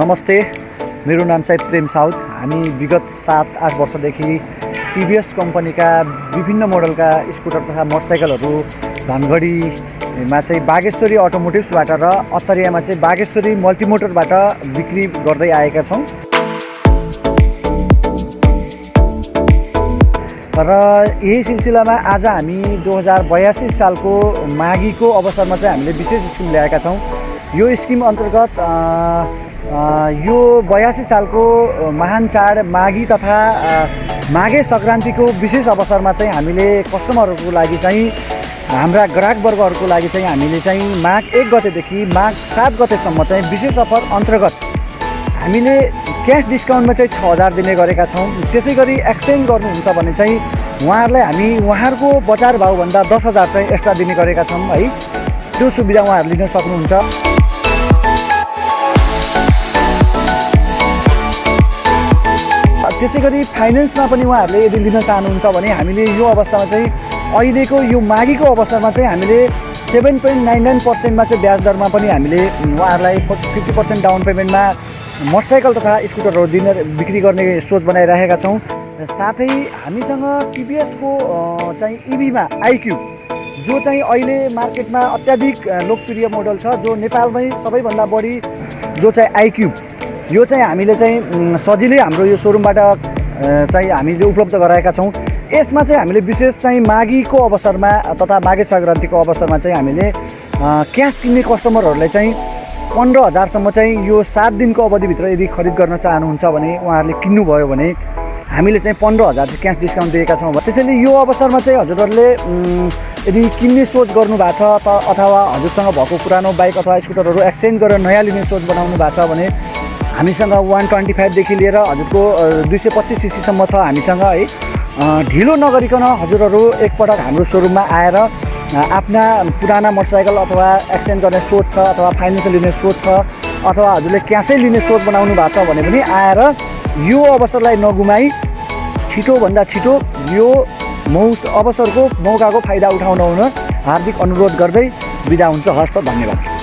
नमस्ते, मेरो नाम चाहिँ प्रेम साउथ। हामी विगत 7-8 वर्षदेखि टिभीएस कम्पनीका विभिन्न मोडलका स्कुटर तथा मोटरसाइकलहरू धनगढीमा चाहिँ बागेश्वरी अटोमोटिभ्सबाट र अत्तरियामा चाहिँ बागेश्वरी मल्टिमोटरबाट बिक्री गर्दै आएका छौँ। र यही सिलसिलामा आज हामी 2082 सालको माघीको अवसरमा चाहिँ हामीले विशेष स्किम ल्याएका छौँ। यो स्किम अन्तर्गत यो 82 सालको महान चाड माघी तथा माघे सङ्क्रान्तिको विशेष अवसरमा चाहिँ हामीले कस्टमरहरूको लागि चाहिँ हाम्रा ग्राहकवर्गहरूको लागि चाहिँ हामीले चाहिँ माघ 1 गतेदेखि माघ 7 गतेसम्म चाहिँ विशेष अफर अन्तर्गत हामीले क्यास डिस्काउन्टमा चाहिँ 6000 दिने गरेका छौँ। त्यसै गरी एक्सचेन्ज गर्नुहुन्छ भने चाहिँ उहाँहरूलाई हामी उहाँहरूको बजार भाउभन्दा 10000 चाहिँ एक्स्ट्रा दिने गरेका छौँ है। त्यो सुविधा उहाँहरूले लिन सक्नुहुन्छ। त्यसै गरी फाइनेन्समा पनि उहाँहरूले यदि लिन चाहनुहुन्छ भने हामीले यो अवस्थामा चाहिँ अहिलेको यो माघीको अवसरमा चाहिँ हामीले 7.99%मा चाहिँ ब्याज दरमा पनि हामीले उहाँहरूलाई 50% डाउन पेमेन्टमा मोटरसाइकल तथा स्कुटरहरू बिक्री गर्ने सोच बनाइरहेका छौँ। साथै हामीसँग टिभीएसको चाहिँ इभीमा आइक्युब जो चाहिँ अहिले मार्केटमा अत्याधिक लोकप्रिय मोडल छ, जो नेपालमै सबैभन्दा बढी जो चाहिँ आइक्युब, यो चाहिँ हामीले चाहिँ सजिलै हाम्रो यो सोरुमबाट चाहिँ हामीले उपलब्ध गराएका छौँ। यसमा चाहिँ हामीले विशेष चाहिँ माघीको अवसरमा तथा माघे सङ्क्रान्तिको अवसरमा चाहिँ हामीले क्यास किन्ने कस्टमरहरूलाई चाहिँ 15000सम्म चाहिँ यो 7 दिनको अवधिभित्र यदि खरिद गर्न चाहनुहुन्छ भने उहाँहरूले किन्नुभयो भने हामीले चाहिँ 15000 चाहिँ क्यास डिस्काउन्ट दिएका छौँ। त्यसैले यो अवसरमा चाहिँ हजुरहरूले यदि किन्ने सोच गर्नुभएको छ अथवा हजुरसँग भएको पुरानो बाइक अथवा स्कुटरहरू एक्सचेन्ज गरेर नयाँ लिने सोच बनाउनु भएको छ भने हामीसँग 125 देखि लिएर हजुरको 225 सीसीसम्म छ हामीसँग है। ढिलो नगरिकन हजुरहरू एकपटक हाम्रो सोरुममा आएर आफ्ना पुराना मोटरसाइकल अथवा एक्सचेन्ज गर्ने सोच छ अथवा फाइनेन्स लिने सोच छ अथवा हजुरले क्यासै लिने सोच बनाउनु भएको छ भने पनि आएर यो अवसरलाई नगुमाई छिटोभन्दा छिटो यो अवसरको मौकाको फाइदा उठाउन हार्दिक अनुरोध गर्दै बिदा हुन्छ। हस्त, धन्यवाद।